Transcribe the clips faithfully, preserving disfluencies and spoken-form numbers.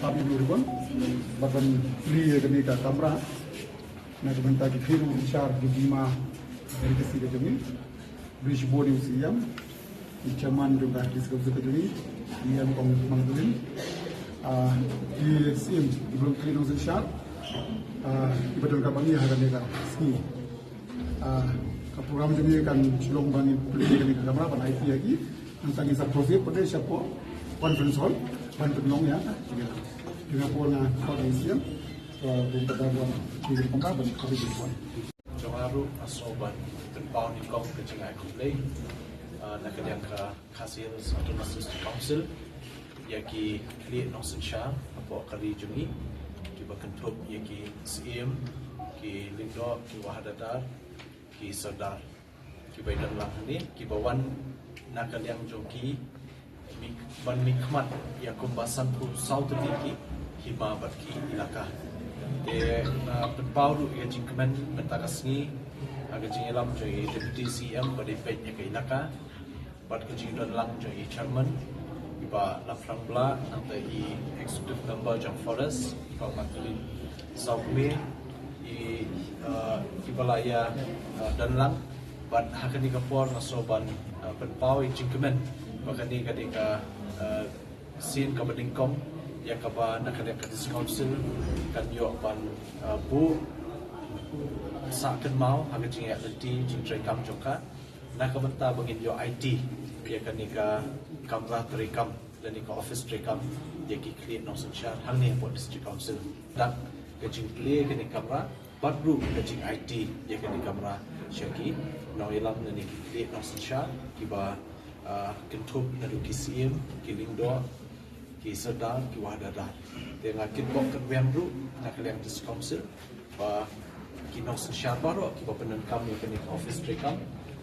Happy Blue Ribbon, bad ban plie ïa kane ka kamra na ka bynta ki khlieh nongsynshar ki bima, delicacy ka jong ngi. Bri shibun ïa u C E M, i chairman jong ka district council ka jong ngi, i M Kong Mangdulin, ah, i C E M, i bun ki khlieh nongsynshar, ah, i ba don ka bang ïa ha kane ka sngi. Ah, ka program jong ngi kan shu long ba ngin plie kane ka kamra ban aiti ïa ki. Nangta ngin sa proceed pat shapoh conference hall ban pynlong ïa ki. Singapore na ka C E M. So, bun pat da wan plie kane ka kamra ban kawei jingwan. Jong nga ruh nga sngew ban pynpaw nyngkong ka jingai khublei, ah, na ka liang ka Khasi Hills Autonomous District Council, ïa ki khlieh nongsynshar hapoh ka ri jong ngi, kiba kynthup ïa ki Syiem, ki Lyngdoh, ki Wahadadar, ki Sordar, kiba ïadon lang hangne, kiba wan na ka liang jong ki, mih, ban mihkhmat ïa kumba sanphew saw tylli ki hima bad ki ilaka. Te nga pynpaw ruh ïa ka jingkmen mynta ka sngi ha ka jingïalam jong i Deputy C M ba dei peit ïa ka ilaka bad ka jingdon lang jong i Chairman, i Bah Laphrang Blah, nangta i Executive Member jong Forest, i Bah Madeline Sawkmie, i, uh, kiba la ïa, uh, don lang. Bad ha kane ka por nga sngew ban, uh, pynpaw ïa ka jingkmen ba kane ka dei ka, uh, sien kaba nyngkong ïa kaba na ka liang ka District Council kan ïoh ban, uh, buh sah kynmaw ha ka jingïaid lynti jingtreikam jong ka na ka bynta ba ngin ïoh aiti ïa kane ka kamra treikam lane ka office treikam ïa ki khlieh nongsynshar hangne hapoh District Council. Da ka jingplie kane ka kamra bad ruh ka jingaiti ïa kane ka kamra sha ki nongïalam lane ki khlieh nongsynshar kiba, ah, kynthup naduh ki Syiem, ki Lyngdoh, ki Sordar, ki Wahadadar. Te nga kitbok kitwem ruh na ka liang District Council ba ki nongsynshar baroh kiba pyndonkam ïa kane ka office treikam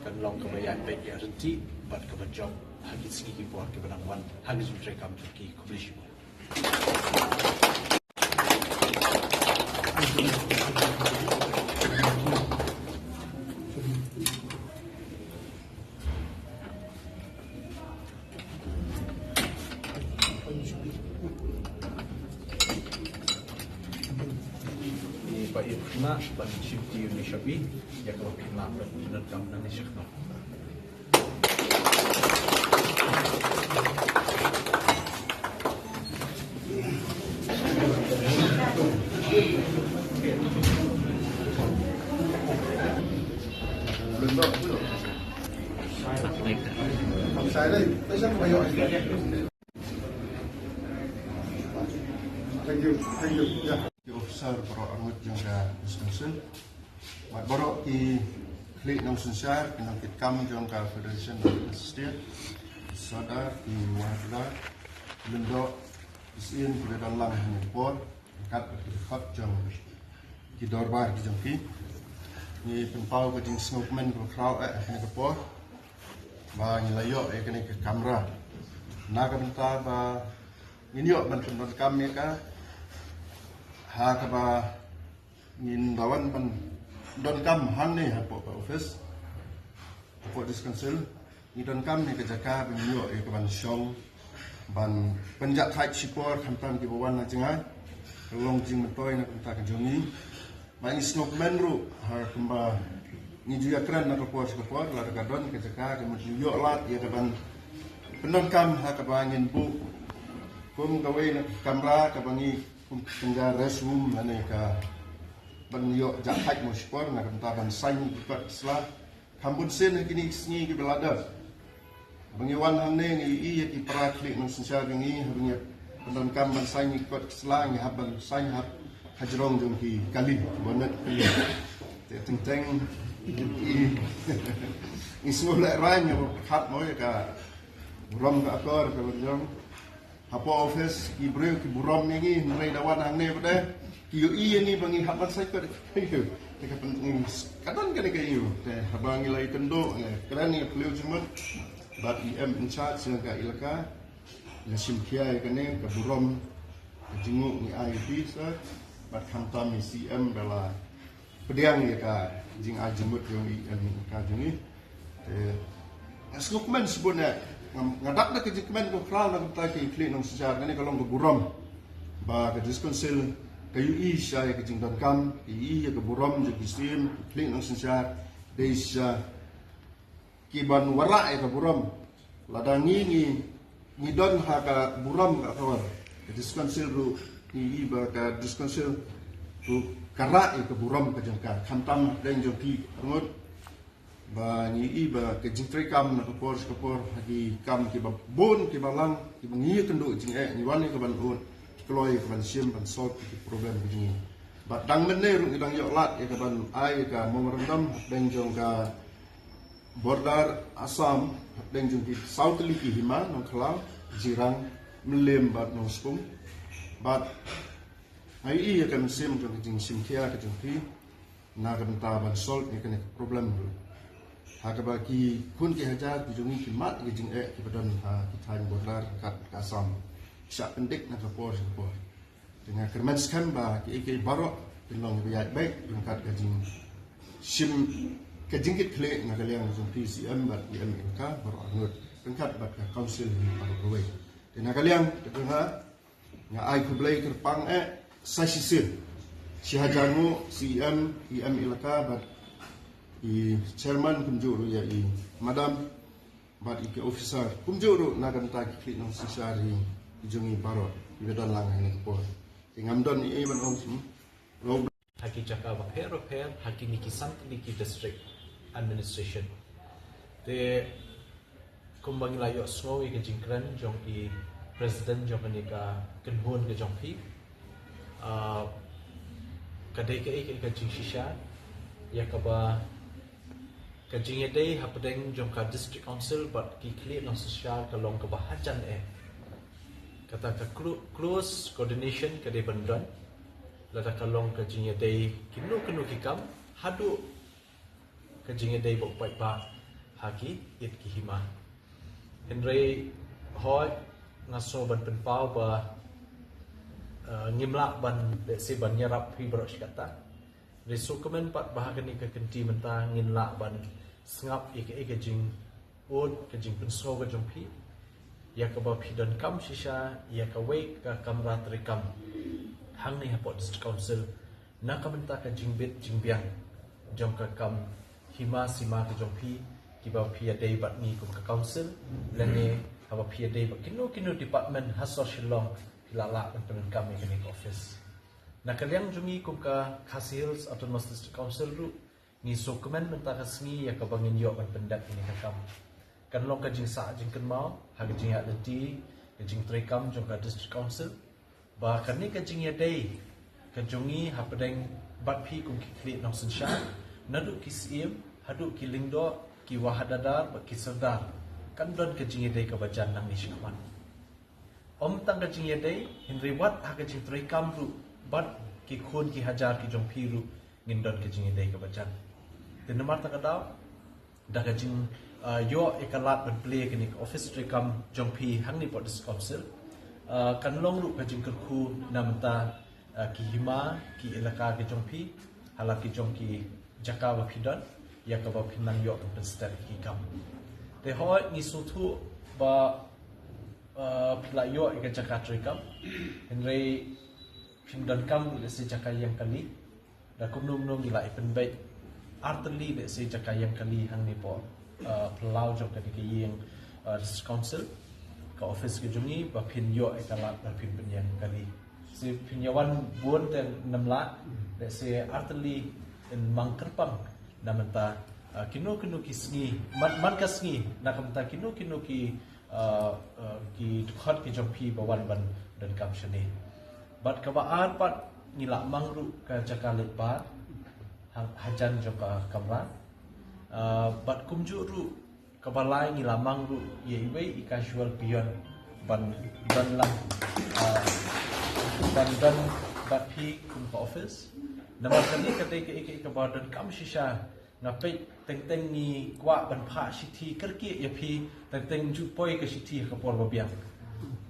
kan long kaba ïaid beit ïaid ryntih bad kaba jop ha ki sngi ki por kiba nang wan ha ka jingtreikam jong ki. Khublei shibun. Ïa ba ïa khynnah ban shim ti ïa u Nishabi ïa kaba khynnah ban donkam na Nishabi. Thank you. Thank you. Yeah. Ki officer baroh arngut jong ka District Council. Bad baroh ki khlieh nongsynshar, ki nongkitkam jong ka Federation of State, Sordar, ki Wahadadar, Lyngdoh, ki Syiem, ki ba don lang ha kane ka por, ryngkat bad ki dkhot jong ki dorbar ki jong ki. Ngi pynpaw ka jingsngewkmen kaba khraw eh ha kane ka por ba ngi la ïoh ïa kane ka kamra na ka bynta ba ngin ïoh ban pyndonkam ïa ka ha kaba ngin da wan ban donkam hangne hapoh ka office, hapoh District Council. Ngi donkam ïa ka jaka ban ïoh ïa ka ban shong ban pynjah thait shipor khamtam kiba wan na jngai. Ka long jingmyntoi na ka bynta ka jong ngi. Ba ngi sngewkmen ruh ha kumba ngi ju ïakren na ka por sha ka por, lada ka don ka jaka ka mut ngi ïoh lad ïa ka ban pyndonkam ha kaba ngin buh Kum kawei na kamra kaba ngi kum ka restroom lane ka ban ïoh jahaj mo shipor na ka bynta ban sign ki kot ki sla. Kham bun sien ha kine ki sngi kiba la dep. Ba ngi wan hangne ngi ïohi ïa ki para khlieh nongsynshar jong ngi, haba ngi pyndonkam ban sign ki kot ki sla, ngi hap ban sign hap ha jrong jong ki kali, bonnet kali. Te teng teng ngi, ngi sngewlehrain ïa ka pyrkhat mo ïa ka burom ka akor kaba jong. Hapoh office ki briew ki burom ïa ngi, hynrei da wan hangne pat de ki ïohi ïa ngi ba ngi hap ban sign kot. Te ka pyn-, ngi, ka don kane ka ïohi. Te haba ngi la ïakynduh, eh, kren ïa phyllaw jingmut bad i M in charge jong ka elaka, la shim khia ïa kane ka burom, ka jingnguh ngi ai ïa phi sir, bad khamtam i C M da la pdiang ïa ka jingai jingmut jong i M in ka jong ngi. Te nga sngewkmen shibun eh, nga, nga dak da ka jingkmen ko khraw na ka bynta ki khlieh nongsynshar, kane ka long ka burom ba ka District Council ka ïohi shisha ïa ka jingdonkam, ka ïohi ïa ka burom jong ki siem, ki khlieh nongsynshar, dei shisha ki ban wanrah ïa ka burom. Lada ngi, ngi, ngi don ha ka burom ka akor, ka District Council ruh, ngi ïohi ba ka District Council ruh ka rah ïa ka burom ka jong ka, khamtam hapdeng jong ki arngut. Ba ngi ïohi ba ka jingtrei kam na ka por sha ka por ha ki kam kiba bun kiba lang, kiba ngi ïakynduh jingeh, ngi wan ïa ka ban ud, ki kloi ïa ka ban shim ban solve ki problem ki jong ngi. Bad dang mynne ruh ngi dang ïoh lad ïa ka ban ai ïa ka memorandum hapdeng jong ka border Assam, hapdeng jong ki saw tylli ki hima, Nongkhlaw, Jirang, Mylliem bad Nongspung. Bad nga ïohi ïa ka mynsiem jong ka jingshim khia ka jong phi na ka bynta ban solve ïa kane ka problem ruh. Ha kaba ki khun ki hajar ki jong ngi ki mad ïa ka jingeh kiba don ha ki thaiñ border ryngkat ka Assam. Shah pyndik na ka por sha ka por. Te nga kyrmen skhem ba kiei kiei baroh kin long ba ïaid beit ryngkat ka jingshim, ka jingkitkhlieh na ka liang jong phi C M bad i M elaka baroh arngut ryngkat bad ka council hi baroh kawei. Te na ka liang ka jong nga, nga ai khublei kyrpang eh sa shisien, shi hajar nguh C M, i M elaka bad i chairman kumjuh ruh ïa i madam bad i ki officer, kumjuh ruh na ka bynta ki khlieh nongsynshar hi ki jong ngi baroh kiba don lang ha kane ka por. Te ngam don ei ei ban ong shuh. Ha ki jaka bapher bapher ha kine ki san tylli ki district administration. Te kumba ngi la ïohsngew ïa ka jingkren jong i president jong kane ka kynhun ka jong phi, ah, ka dei kaei kaei ka jingshisha ïa kaba ka jingïadei hapdeng jong ka District Council bad ki khlieh nongsynshar ka long kaba hajan eh. Kata ka clo-, close coordination ka dei ban don lada ka long ka jingïadei kino kino ki kam, haduh ka jingïadei ba u paidbah ha ki ïit ki hima. Hynrei hooid, nga sngew ban pynpaw ba, eh, ngim lah ban, lehse ban ïarap phi baroh shi katta. Hynrei sngewkmen pat ba ha kane ka kynti mynta ngin lah ban sngap ïa kaei ka jingud, ka jingpynsngew ka jong phi ïa kaba phi donkam shisha ïa kawei ka kamra treikam hangne hapoh District Council na ka bynta ka jingbit jingbiang jong ka kam hima sima ka jong phi, kiba phi ïadei bad ngi kum ka council, lane haba phi ïadei bad kino kino department ha sor Shillong, phi la lah ban pyndonkam ïa kane ka office. Na ka liang jong ngi kum ka Khasi Hills Autonomous District Council ruh, ngi sngewkmen mynta ka sngi ïa kaba ngin ïoh ban pyndep ïa kane ka kam. Kan long ka jingsah jingkynmaw ha ka jingïaid lynti ka jingtreikam jong ka District Council, ba kane ka jingïadei ka jong ngi hapdeng bad phi kum ki khlieh nongsynshar, naduh ki syiem haduh ki lyngdoh, ki wahadadar bad ki sordar, kan don ka jingïadei kaba jan nangne shakhmat. Ym tang ka jingïadei, hynrei wat ha ka jingtreikam ruh bad ki khun ki hajar ki jong phi ruh ngin don ka jingïadei kaba jan. Te namar kata ka daw, da ka jing, ah, ïoh ïa ka lad ban plie kane ka office treikam jong phi hangne hapoh District Council, ah, kan long ruh ka jingkyrkhu na bynta, ah, ki hima, ki elaka ki jong phi, ha la ki jong ki jaka ba phi don, ïa kaba phin nang ïoh ban pynstep ïa ki kam. Te hooid ngi sngewthuh ba, ah, phi la ïoh ïa ka jaka treikam, hynrei phin donkam lehse jaka ïeng kali, da kumno kumno ngi la ïa pynbeit ar tylli lehse jaka ïeng kali hangne hapoh, ah, phyllaw jong kane ka ïing, ah, District Council. ka office ka jong ngi ba phin ïoh ïa ka lad ba phin pynïeng kali. Lehse phin ïa wan bun te namar lehse artylli in mang kyrpang na mynta, ah, kino kino ki sngi, man, man ka sngi, na ka mynta kino kino ki, ah, ah, ki dkhot ki jong phi ba wan ban donkam shane. Bad kaba ar pat ngi la mang ruh ka jaka leit bar ha, hajan jong ka kamra. Ah, bad kumjuh ruh kaba lai ngi la mang ruh ïa iwei i casual peon ban, ban lang, ah, ban, ban bad phi kum ka office. Namar kane ka dei kaei kaei kaba donkam shisha. Nga peit teng teng ngi kwah ban phah shithi kyrkieh ïa phi, teng teng ju poi ka shithi ha ka por ba biang.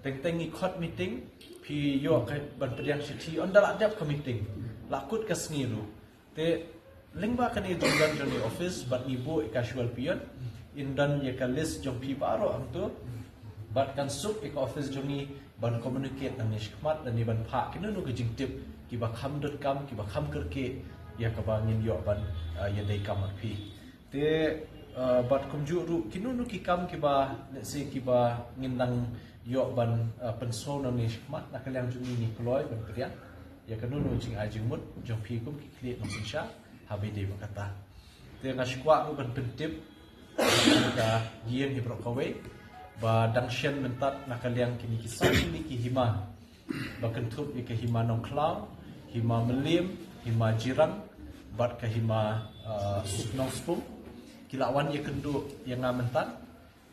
Teng teng ngi khot meeting, phi ïoh ka ban pdiang shithi ynda la dep ka meeting, la kut ka sngi ruh. Te lyngba kane jingdon jong i office bad ngi buh i casual peon, in don ïa ka list jong phi baroh hangto. Bad kan suk ïa ka office jong ngi ban communicate nangne shakhmat lane ban phah kino kino ki jingtip kiba kham donkam, kiba kham kyrkieh ïa kaba ngin ïoh ban, ah, ïadei kam bad phi. Te, ah, bad kumjuh ruh kino kino ki kam kiba, lehse kiba ngin nang ïoh ban, ah, pynsngew nangne shakhmat, na ka liang jong ngi ngi kloi ban pdiang ïa kano kano jingai jingmut jong phi kum ki khlieh nongsynshar haba ïadei bad kata. Te nga sngewkwah ruh ban pyntip ka ïing hi baroh kawei ba dang shen mynta na ka liang kine ki san tylli ki hima ba kynthup ïa ka hima Nongkhlaw, hima Mylliem, hima Jirang bad ka hima, ah, Nongspung. Ki la wan ïakynduh ïa nga mynta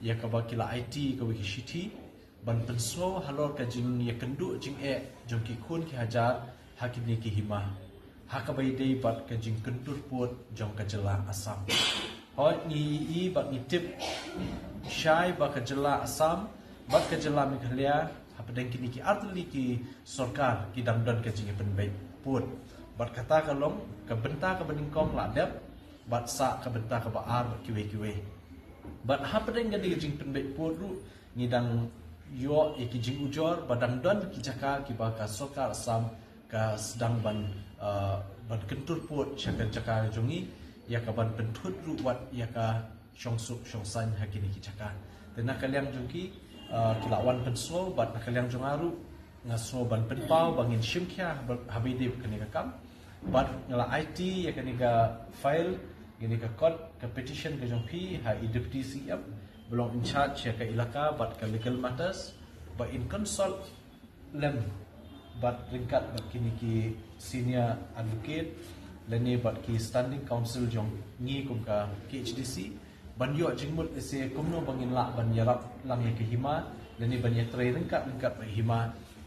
ïa kaba ki la aiti kawei ka shithi ban pynsngew halor ka jingïakynduh jingeh jong ki khun ki hajar ha kine ki hima ha kaba ïadei bad ka jingkyntur pud jong ka jylla Assam. Hooid, ngi i bad ngi tip shai ba ka jylla Assam bad ka jylla Meghalaya hapdeng kine ki artylli ki sorkar ki dang don ka jingïapynbeit pud. Bad kata ka long ka bynta kaba nyngkong la dep bad sa ka bynta kaba ar bad kiwei kiwei. Bad hapdeng kane ka jingpynbeit pud ruh ngi dang ïoh ïa ki jingujor ba dang don ki jaka kiba ka sorkar Assam ka sdang ban, ah, ban kyntur pud sha ka jaka jong ngi ïa ka ban pynthut ruh wat ïa ka shongsuk shongsaiñ ha kine ki jaka. Te na ka liang jong ki, ah, ki la wan pynsngew bad na ka liang jong nga ruh nga sngew ban pynpaw ba ngin shim khia haba, haba ïadei bad kane ka kam. Bad nga la aiti ïa kane ka file, kane ka kot, ka petition ka jong phi ha i Deputy C M ba long in charge ïa ka ilaka bad ka legal matters ba in consult lem bad ryngkat bad kine ki senior advocate lane bad ki standing counsel jong ngi kum ka K H D C ban ïoh jingmut ïa se kumno ba ngin lah ban ïarap lang ïa ka hima lane ban ïatrei ryngkat ryngkat bad hima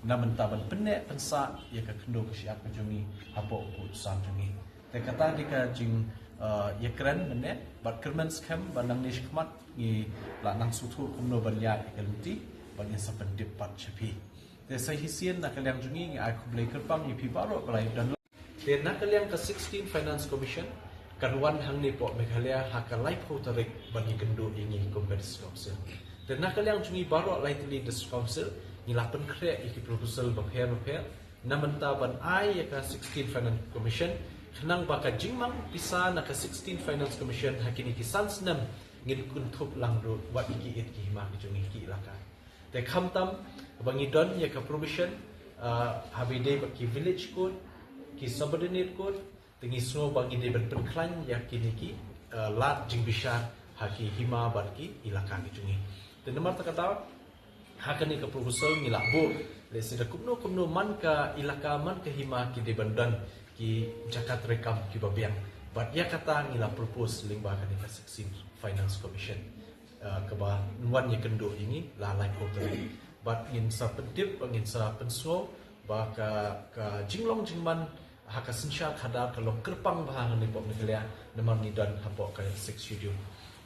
na mynta ban pynneh pynsah ïa ka khyndew ka shyiap ka jong ngi hapoh u pud u sam jong ngi. Te kata dei ka jing, eh, ïakren mynne bad kyrmen skhem ba nangne shakhmat ngi la nang sngewthuh kumno ban ïaid ïa ka lynti ba ngin sa pyndep pat sha phi. Te sa shisien na ka liang jong ngi ngi ai khublei kyrpang ïa phi baroh ba la ïadon. Te na ka liang ka sixteen Finance Commission kan wan hangne poh Meghalaya ha ka laiphew tarik ban ïakynduh ïa ngi kum ka District Council. Te na ka liang jong ngi baroh lai tylli District Council ngi la pynkhreh ïa ki proposal bapher bapher na mynta ban ai ïa ka sixteen Finance Commission khnang ba ka jingmang pisa na ka sixteen Finance Commission ha kine ki san snem ngin kynthup lang ruh wat ïa ki ïit ki hima ki jong ngi ki ilaka. Te khamtam ba ngi don ïa ka provision, ah, haba ïadei bad ki village court, ki subordinate court, te ngi sngew ba ngi dei ban pynkhlaiñ ïa kine ki, ah, lad jingbishar ha ki hima bad ki ilaka ki jong ngi. Te namar kata ha kane ka proposal ngi la buh lehse da kumno kumno man ka ilaka man ka hima ki dei ban don ki jaka treikam kiba biang. Bad ïa kata ngi la propose lyngba kane ka sixteen Finance Commission, eh, kaba wan ïakynduh ïa ngi la laiphew tarik. Bad ngin sa pyntip, ngin sa pynsngew ba ka, ka jinglong jingman ha ka synshar khadar ka long kyrpang bha hangne poh Meghalaya namar ngi don hapoh ka Sixth Schedule.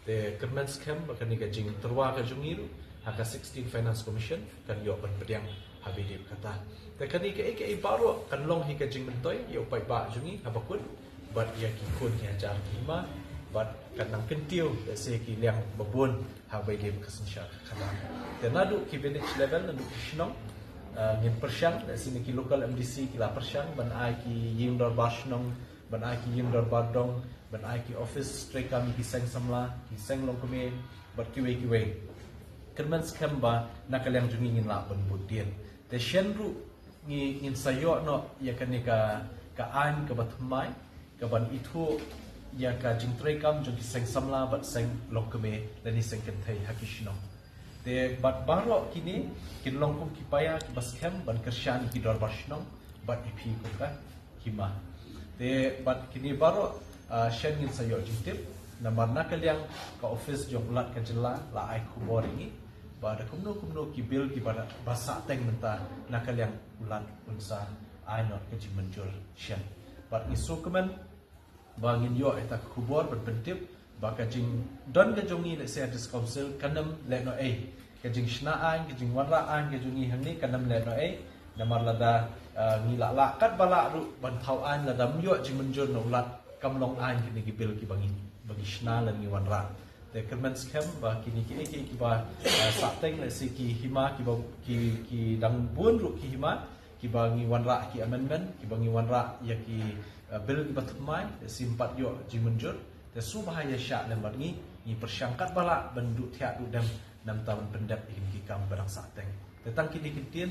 Te kyrmen skhem ba kane ka jingtyrwa ka jong ngi ruh ha ka sixteen Finance Commission kan ïoh ban pdiang haba ïadei bad kata. Te kane kaei kaei baroh kan long hi ka jingmyntoi ïa u paidbah jong ngi haba kut bad ïa ki khun ki hajar ki hima bad kan nang kyntiew lehse ki liang babun haba ïadei bad ka synshar khadar. Te naduh ki village level naduh ki shnong, ah, ngin pyrshang lehse na ki local M D C ki la pyrshang ban ai ki ïing dorbar shnong, ban ai ki ïing dorbar dong, ban ai ki office treikam ïa ki seng samla, ki seng longkmie bad kiwei kiwei. Kyrmen skhem ba na ka liang jong ngi ngin lah ban bud dien. Te shen ruh ngi ngin sa ïoh noh ïa kane ka ka aiñ kaba thymmai kaban ithuh ïa ka jingtrei kam jong ki seng samla bad seng longkmie lane seng kynthei ha ki shnong. Te bad baroh kine kin long kum ki paia kiba skhem ban kyrshan ïa ki dorbar shnong bad ïa phi kum ka hima. Te bad kine baroh shen ngin sa ïoh jingtip namar na ka liang ka office jong u Lat ka jylla la ai khubor ïa ngi ba da kumno kumno ki bill kiba ba sah teng mynta na ka liang u Lat un sa ai noh ka jingmynjur shen. Bad ngi sngewkmen ba ngin ïoh ïa ka khubor ban pyntip ba ka jingdon ka jong ngi lehse ha District Council kan ym leh noh ei. Ka jingshna aiñ, ka jingwanrah aiñ ka jong ngi hangne kan ym leh noh ei. Namar lada ngi lah lah katba lah ruh ban thaw aiñ, lada ym ïoh jingmynjur na u Lat kam long aiñ kine ki bill kiba ngi ba ngi shna lane ngi wanrah. Te kyrmen skhem ba kine kiei kiei kiba sah teng lehse ki hima kiba ki ki dang bun ruh ki hima kiba ngi wanrah ki amendment, kiba ngi wanrah ïa ki bill kiba thymmai, lehse ym pat ïoh jingmynjur. Te sngewbha ïa shah lem bad ngi, ngi pyrshang katba lah ban duh thiah duh dem namar ban pyndep ïa kine ki kam ba dang sah teng. Te tang kine ki ktien